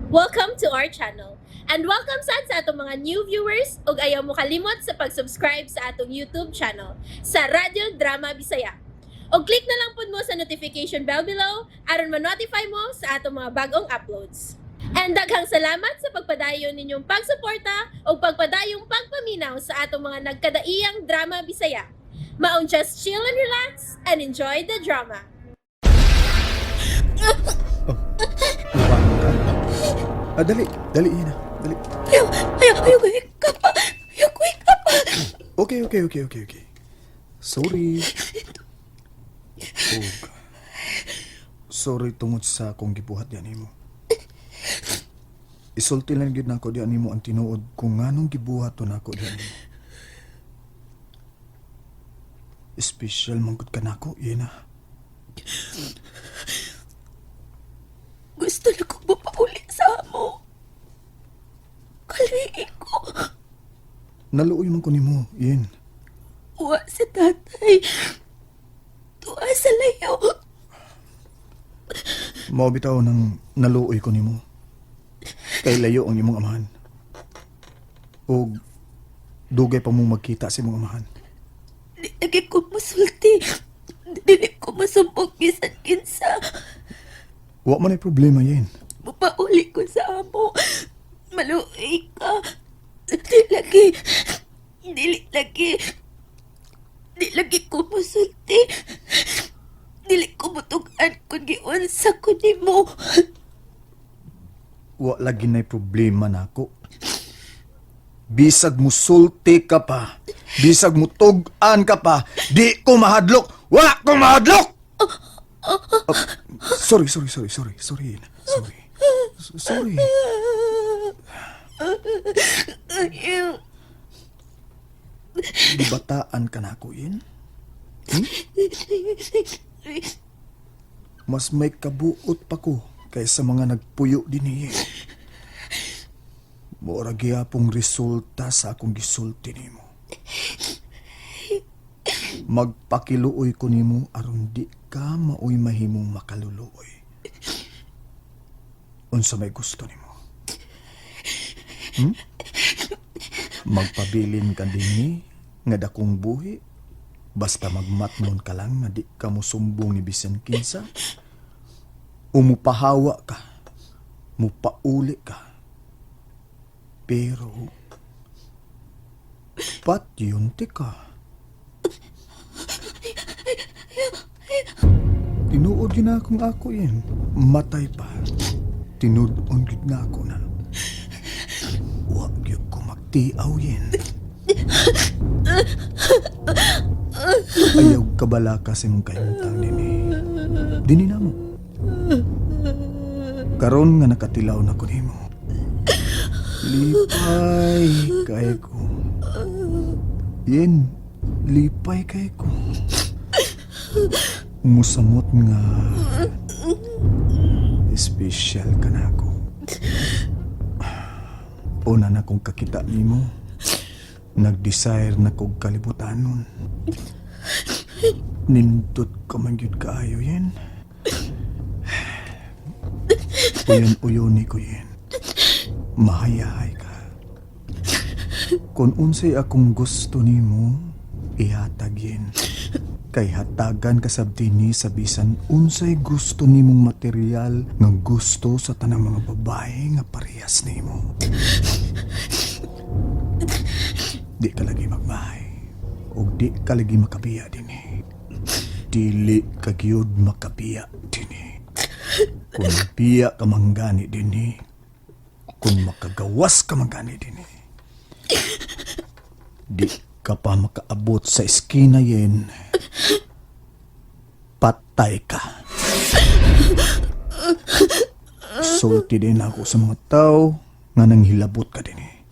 Welcome to our channel. And welcome sad sa atong mga new viewers ug ayaw mo kalimot sa pag-subscribe sa atong YouTube channel sa Radyo Drama Bisaya. Og click na lang pud mo sa notification bell below aron ma-notify mo sa atong mga bagong uploads. And daghang salamat sa pagpadayon ninyong pagsuporta ug pagpadayong pagpaminaw sa atong mga nagkadaiyang drama Bisaya. Maong just chill and relax and enjoy the drama. Ubangon ka. Ah, dali. Dali, Ina. Dali. Ayaw, ayaw, ayaw, wake up. Ayaw, wake up. Okay. Sorry. Ug, sorry tungod sa akong gibuhat diyan nimo. Isulti lang gyud nako diyan nimo ang tinuod kung nganong gibuhat to nako diyan nimo. Special man gud ka nako, Ina. Gusto na kong mapauli sa amo. Kalii ko. Naluoy man ko nimo, Yen. Wa si tatay. Tuwa sa layo. Mao bitaw nang naluoy ko nimo. Kay layo ang imong amahan. Og dugay pa mong magkita sa imong amahan. Di lagi ko masulti. Dili ko masumbong bisan kinsa. Wa man ay problema, Yen. Mapauli ko sa amo. Maluoy ka. Di lagi. Dili lagi. Di lagi ko masulti. Dili ko mutugan kung giunsa ko nimo. Wa lagi na'y problema nako. Bisag musulti ka pa, bisag mutug-an ka pa, di ko mahadlok. Wa ko mahadlok. Oh, sorry, sorry, sorry, sorry, sorry, Yen. Sorry. Sorry. Ayaw. Gibataan ka nako, Yen. Mas may kabuot pa ko kaysa mga nagpuyo dinhi. Mora gihapong resulta sa akong gisulti nimo. Magpakiluoy ko nimo aron di ka maoy mahimong makaluluoy. Unsa may gusto nimo? Magpabilin ka dinhi nga dakong buhi basta magmatnon ka lang nga di ka mosumbong ni bisan kinsa, o mupahawa ka, mupauli ka, pero patyunti ka. Tinuod yun na akong ako yun. Matay pa. Tinud-on gyud na ako na. Wa gyud ko magtiaw yun. Ayaw kabala ka sa imong kahimtang dinhi. Dinhi na mo. Karon nga nakatilaw na ko nimo. Lipay kay ko. Yen, lipay kay ko. Musamot nga espesyal ka na ako. Una na kong kakita nimo, nag-desire na kog kalibutanon. Nindot ka man gyud kaayo, Yen. Uyon-uyon ni ko, Yen. Mahayahay ka. Kung unsay akong gusto nimo, ihatag, Yen. Kay hatagan ka sab dinhi sa bisan unsay gusto nimong material nga gusto sa tanang mga babae nga parehas nimo. Di ka lagi magmahay og di ka lagi makabiya dinhi. Dili ka gyud makabiya dinhi. Kung biya ka manggani dinhi, kung makagawas ka manggani dinhi, di ka pa makaabot sa eskina, Yen. Patay ka. Sulti din ako sa mga tao nga nanghilabot ka dinhi.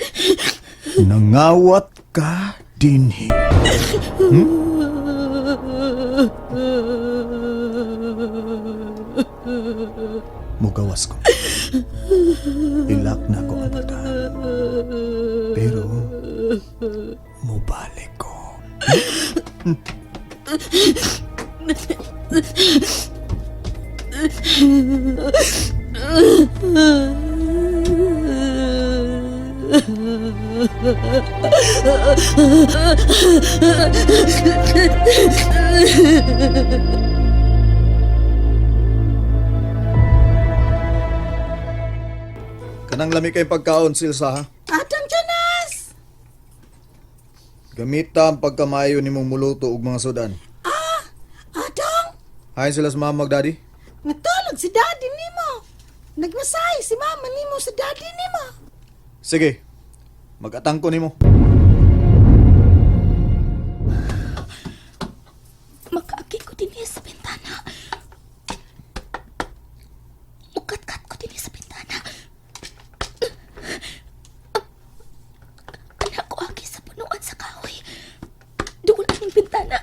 Nangawat ka dinhi. Mugawas ko. I-lock na ko ang putahan. Pero, mubalik ko. Kanang lami kay pagkaon, Silsa, ha? Adam Jonas! Gamita ang pagkamayo nimong muluto og mga sudan. Ah, Adong, Hain sila sa mama daddy. natulog si daddy nimo. Nagmasahe si mama nimo sa daddy nimo. Sige. Magatang ko nimo. Makaagi ko din sa bintana. Mukat-kat ko din sa bintana. Anak ko agi sa punuan sa kahoy. Doon ang bintana.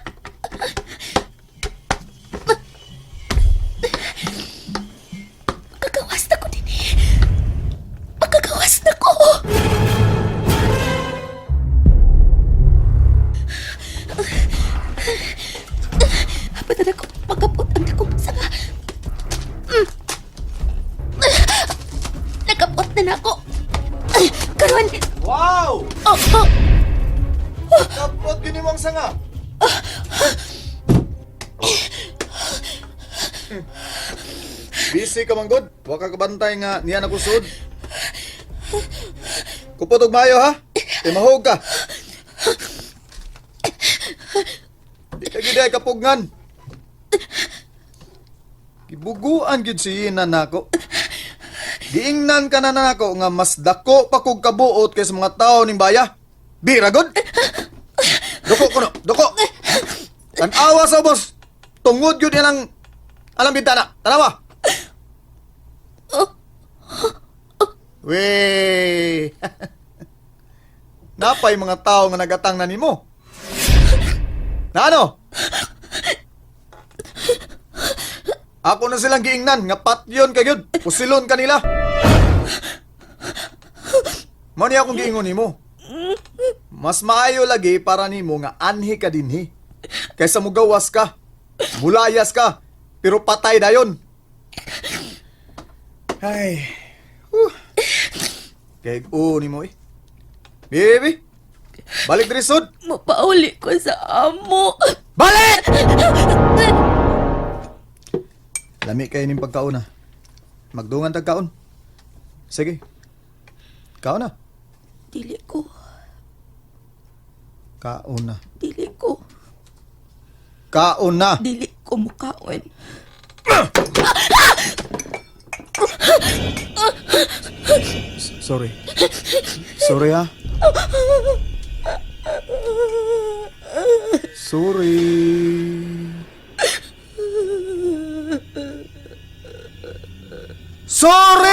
Makagawas na ko din eh. Makagawas na ko. Hapit na ko pagkapot ang dakong sanga. Nakapot na na ako. Ay, karon. Wow! Oh, oh. Kapot gini mong sanga. Busy ka man god. Wa ka kabantay nga niya na kusod. Kupot og maayo ha. Kay mahog ka. Di ka gid ay kapugngan. Gibuguan gyud si Ina nako. Giingnan ka na nako nga mas dako pa kog kabuot kaysa mga tao ning baya. Bira god. Doko kuno, doko. Tan-awa sa ubos. Tungod gyud ilang alang bintana. Tanawa. We. Napay mga tao nga nagatang na nimo. Na ano? Ako na silang giingnan nga patyon kay gyud. Pusilon kanila. Mao ni akong giingon nimo. Mas maayo lagi para nimo nga anhi ka dinhi. Kaysa mugawas ka, mulayas ka, pero patay dayon. Ay. Huh. Kay o nimo eh. Baby. Balik diri sud. Mapauli ko sa amo. Balik! Lami kayo ning pagkaon ah. Magdungan tag kaon. Sige. Kaon na. Dili ko. Kaon na. Dili ko. Kaon na. Dili ko mukaon. Sorry. Sorry ah. Sorry. Sorry!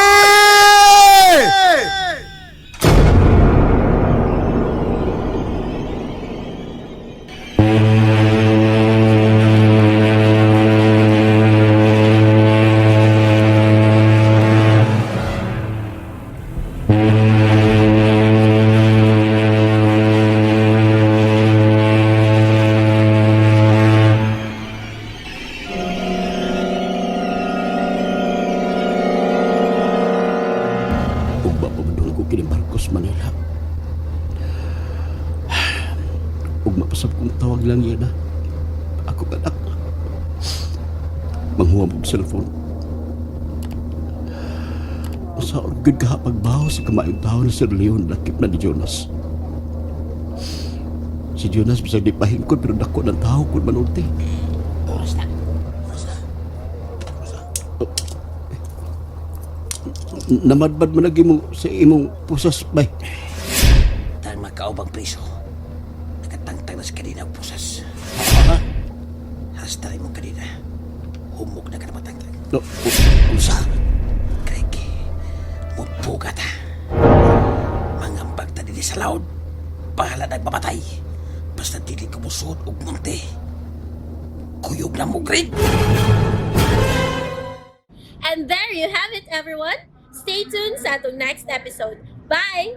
Ugma pa man ko kini Marcos Manila. Ugma pa sab kong tawag lang yan na. Ako anak. Manghuam og cellphone. Sa orgud ka pagbaho sa kamaayong tao na Sir Leon lakip na ni Jonas. Si Jonas bisag di pahingkod pero dako ng tao kun manulti. Oras na. Namadbad man lagi mo sa imong pusas bay. Tang makaubang priso. Nakatangtang na sa kanina ang pusas. Hasta imong kanina. Humok na ka na matangtang. No, unsa? Greg, mupuga ta. Mangambag ta dili sa laod. Bahala nagpapatay. Basta dili ko musod og munti. Kuyog na mo, Greg. And there you have it, everyone. Stay tuned sa atong next episode. Bye!